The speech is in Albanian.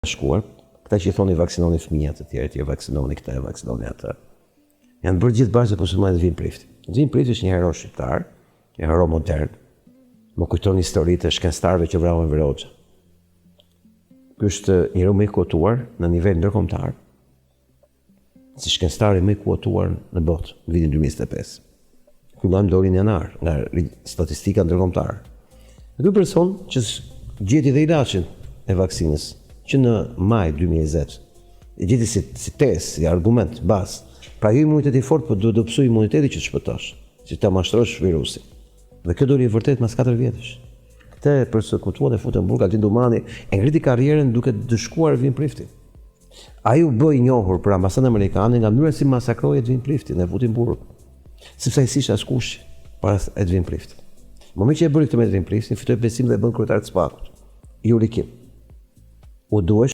Shkuar, këta që i thoni vaksinoni fëmijët të tjerë, të vaksinoni këtë, vaksinoni atë. Janë bërë gjithë bashkë po sulmojnë Edvin Priftin. Edvin Prifti është një hero shqiptar, një hero modern. Më kujton historitë e shkencëtarëve që vrau Enver Hoxha. Ky është njeriu më i kuotuar në nivel ndërkombëtar, si shkencëtari më i kuotuar në botë në vitin 2025. Ky lajm doli në janar nga statistika ndërkombëtare. Dhe ky person që gjeti dhe ilaçin e vaksinës që në maj 2020, e gjeti si, si test, si argument, bazë. Pra jo imuniteti i fortë, por duhet dobësu imuniteti që të shpëtosh, që të mashtrosh virusin. Dhe kjo doli e vërtet mas 4 vjetësh. Këtë e persekutuan e futën në burg Altin Dumani e ngriti karrierën duke ndëshkuar Edvin Priftin. Ai u bë i njohur për ambasadën amerikane nga mënyra si masakroi Edvin Priftin e futi në burg. Sepse ai s'ishte askush para Edvin Priftit. Në momentin që e bëri këtë me Edvin Priftin, fitoi besim dhe e bën kryetar të SPAK-ut. Yuri Kim. U duhesh